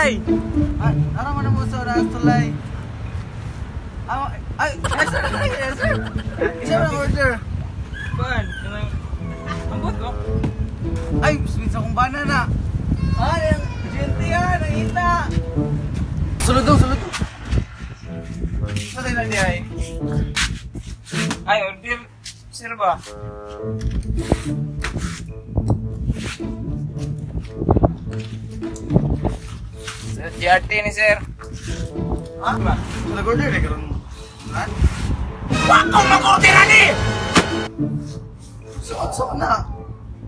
Ay! Ay, ara man mo sa oras tulay. Ah, ay, ay, sir, ay, sir. Isa man ang order. Kuan, kanang ambot ko. Ay, sweet sa akong banana. Ay, ang GNT yan, ang hita. Sulod daw, sulod daw. Sa tayo lang niya ay. Ay, order sir ba? Sir, GRT ni sir. Ha? Ba? So, nag-order na karon. Ha? Wa ko mag-order ani! So, so na.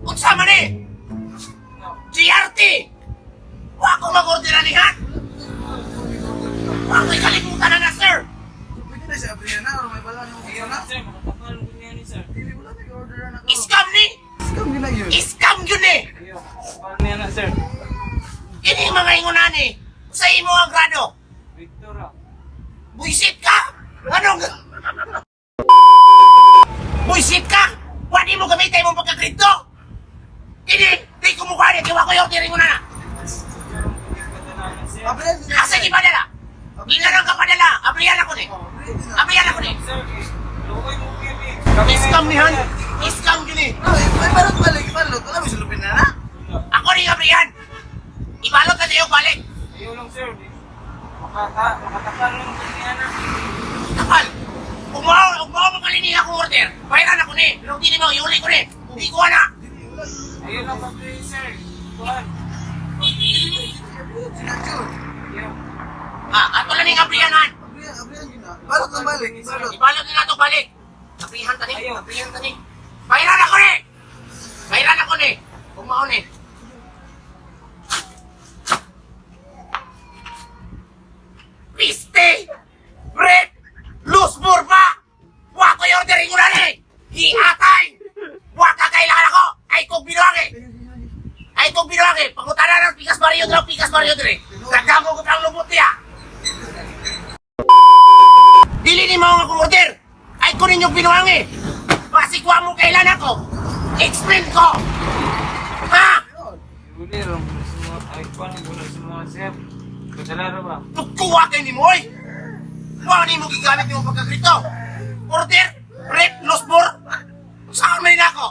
Unsa man ni? GRT! Wa ko mag-order ani ha? Wa ko'y kalimutan na na, sir! Pwede na siya abrihan na, or may bala nung Ayaw na. sir, makatapal ko niya ni sir. Dili wala nag-order na ako. Scam ni! Scam yun na yun. Scam yun eh! Ayaw, makatapal niya na sir. Ini mga ingunan eh! Sa imo ang grado! Victor ah. Buisit ka! Anong... Buisit ka! Wa di mo gamitin imong pagkakripto! Ini, di ko mukha ni, wa ko yung order ingunan na! Sir, Abrihan na. Asa gipadala? Ila nang kapadala! Abrihan ako ni! Abrihan ako ni! sir, lukoy mo kini. Scam ni han! Scam yun eh! Ay, may balot balik, balot. Wala mo sulupin na na. Ako ni Gabriel! Ibalot na niyo balik! Ayaw lang sir. Makatapal lang ko niya na. Kapal! Kung mao makalini akong order, bayaran ako ni! Pero hindi mo, iuli ko ni! Hindi ko na! Ayaw lang pabili sir. Kuan. Sinadyo. Ayaw. Ah, ato lang ni Gabriel han! Abrihan, abrihan yun na. Balot lang balik, balot. Ibalot na nato balik! Gabrihan ta ni! Ayaw. Gabrihan ta ni! Bayaran ako ni! Bayaran ako ni! Kung mao ni! Piste! Bread! Loose more pa! Wa ko yung order ingunan ni! Iatay! Wa ka kailangan ako! Ay kong binuang eh! Ay kong binuang eh! Pangutana ng Pikas Mario draw, Pikas Mario dire! Nagkamo ko pang lumot niya! Dili ni mao nga akong order! Ay ko ninyong binuang eh! Pasikwa mo kailan ako! Explain ko! Ha? Uli ro sa mga ay kuan gulo sa mga sir. Padala ra ba? Tukuha kay ni Moy! Wa ni mo gigamit nimo pagkagrito! Order! Rep! Los more! Saan man ako?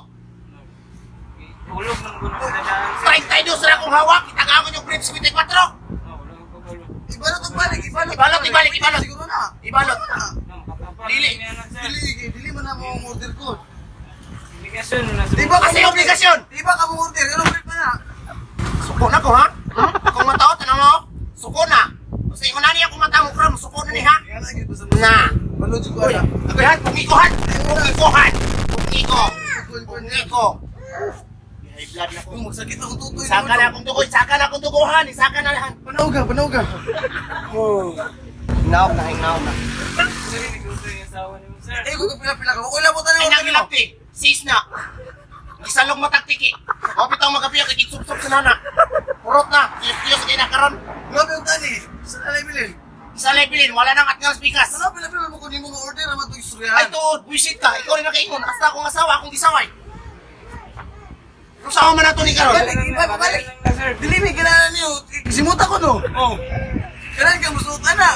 Ulog man gulo sa daan sir. 32 na akong hawak! Itagangon yung grip 54! No, wala ko kabalo. Ibalot ang balik, ibalot. Ibalot, ibalik, ibalot. Siguro na. Ibalot! Na. No, makatapal Dili. niya na sir. Dili, dili man na mo ang order ko. Obligasyon na sa Di ba Kasi obligasyon! Di ba ka mo order? Ano brief na na? Suko na ko ha? Kung matao, tanong mo, suko na! Kasi kung nani ako mata mo kram, suko na ni ha? Kaya na, gyud sa Na! Balot ko Uy, ana. abrihan, pungikohan! Pungikohan! Pungiko! Pungiko! High blood na ko. Kung magsakit ako tutoy. Saka na akong dugo, saka na akong duguhan, saka na lahat. Panauga, panauga. Oh. Hinaw na, hinaw na. Sir, nigusto yung asawa nimo sir. Eh, kung pila-pila ka, wala mo tayo. Ay, nagilapti. Sis na. Gisalog mataktiki. O, bitaw magabiya, kay sup sa nana. Purot na. Tiyos-tiyos kay nakaron. Grabe ang tani. Sa alay bilin. Sa levelin, wala nang atngal spikas. Ano pila-pila mo kunin mo nga order naman itong istoryahan. Ay, tuod, buwisit ka. Ikaw rin nakaingon. Hasta akong asawa, akong gisaway. Kung saan man na to ni karon? Balik, ibalik, balik. Lang na sir. Dili mi kinahanglan niyo. Simuta ko no. Oh. Kailangan ka musuot ana.